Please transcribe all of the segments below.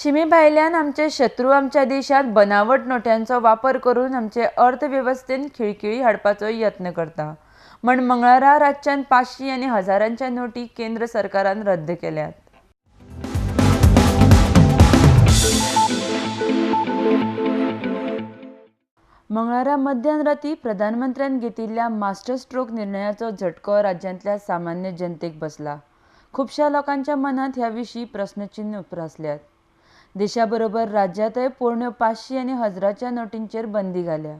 शिमे भायल्यान आमचे शत्रू आमच्या देशांत बनावट नोट्यांचो वापर करून आमचे अर्थवेवस्थेन खिळखिळी हाडपाचो यत्न करता म्हण मंगळारा रातच्यान 500 आनी हजारांच्या नोटी केंद्र सरकारान रद्द केल्यात. मंगळारा मध्यान राती प्रधानमंत्र्यान घेतिल्ल्या मास्टर स्ट्रोक निर्णयाचो झटको राज्यांतल्या सामान्य जनतेक बसला. खुबश्या लोकांच्या मनांत ह्या विशीं प्रस्नचिन्न उप्रासल्यात. देशा बरोबर राज्यांतय पोरण्यो 500 आनी हजाराच्या नोटींचेर बंदी घाल्या.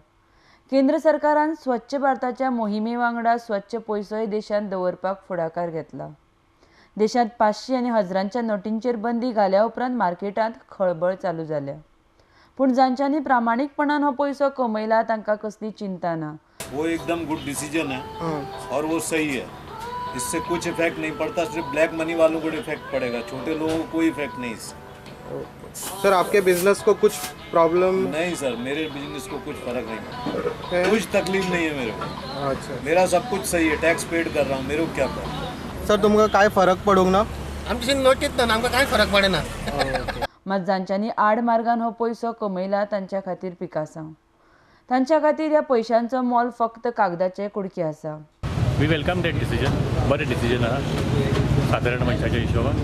केंद्र सरकारान स्वच्छ भारताच्या मोहिमे वांगडा स्वच्छ पयसोय देशांत दवरपाक फुडाकार घेतला. देशांत 500 आनी हजारांच्या नोटींचेर बंदी घाल्या उपरांत मार्केटांत खळबळ चालू जाल्या. पूण जांच्यांनी प्रामाणीकपणान हो पयसो कमयला तांकां कसली चिंता ना. वो एकदम गुड डिसीजन है और वो सही है. इससे कुछ इफेक्ट नहीं पड़ता, सिर्फ ब्लैक मनी वालों को इफेक्ट पड़ेगा, छोटे लोगों को कोई इफेक्ट नहीं इससे. सर, आपके बिजनेस को कुछ प्रॉब्लम? नहीं सर, मेरे बिजनेस को कुछ फर्क नहीं पड़ता, कुछ तकलीफ नहीं है मेरे को. मेरा सब कुछ सही है, टैक्स पेड कर रहा हूँ, मेरे को क्या प्रॉब्लम. सर, तुमकां काय फरक पडूंक ना? आमचे नोटीत ना, आमकां कांय फरक पडना. मात जांच्यांनी आड मार्गान हो पयसो कमयला तांच्या खातीर पिकासांव. तांच्या खातीर ह्या पयशांचो मोल फक्त कागदाचे कुडके आसा. We welcome that decision. बरें डिसिजन आहा सादारण मनशाच्या हिशोबान,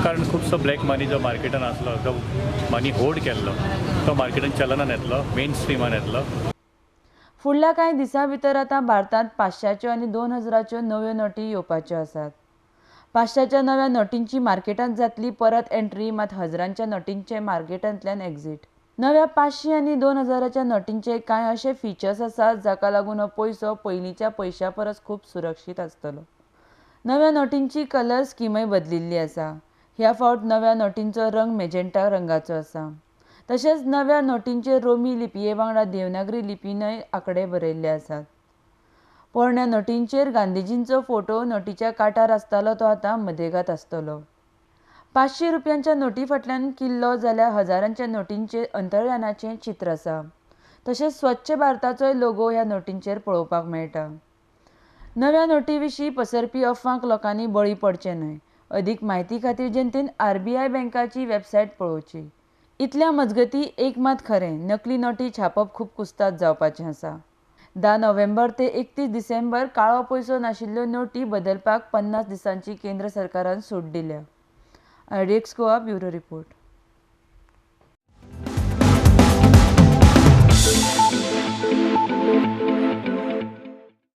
कारण खुबसो ब्लॅक मनी जो मार्केटान आसलो, जो मनी होल्ड केल्लो तो मार्केटान चलनान येतलो, मेन स्ट्रिमान येतलो. फुडल्या कांय दिसां भितर आतां भारतांत 500च्यो आनी 2000च्यो नव्यो नोटी येवपाच्यो आसात. 500च्या नव्या नोटींची मार्केटांत जातली परत एंट्री, मात हजारांच्या नोटींचे मार्केटांतल्यान एक्झीट. नव्या 500 आनी 2000च्या नोटींचे कांय अशे फिचर्स आसात जाका लागून हो पयसो पयलींच्या पयशां परस खूब सुरक्षीत आसतलो. नव्या नोटींची कलर स्किमय बदलिल्ली आसा. ह्या फावट नव्या नोटींचो रंग मेजेंटा रंगाचो आसा. तशेंच नव्या नोटींचेर रोमी लिपये वांगडा देवनागरी लिपीनय आंकडे बरयल्ले आसात. पोरण्या नोटींचेर गांधीजींचो फोटो नोटीच्या काठार आसतालो तो आतां मदेगात आसतलो. 500 रुपयांच्या नोटी फाटल्यान किल्लो जाल्यार हजारांच्या नोटींचेर अंतर्यानाचें चित्र आसा. तशेंच स्वच्छ भारताचोय लोगो ह्या नोटींचेर पळोवपाक मेळटा. नव्या नोटी विशीं पसरपी अफवांक लोकांनी बळी पडचें न्हय. अदीक म्हायती खातीर जनतेन RBI बँकाची वेबसायट पळोवची. इतल्या मजगती एक मात खरें, नकली नोटी छापप खूब कुस्ताद जावपाचें आसा. 10 नोव्हेंबर ते 31 डिसेंबर काळो पयसो नाशिल्ल्यो नोटी बदलपाक 50 दिसांची केंद्र सरकारान सूट दिल्या. IDX Goa bureau report.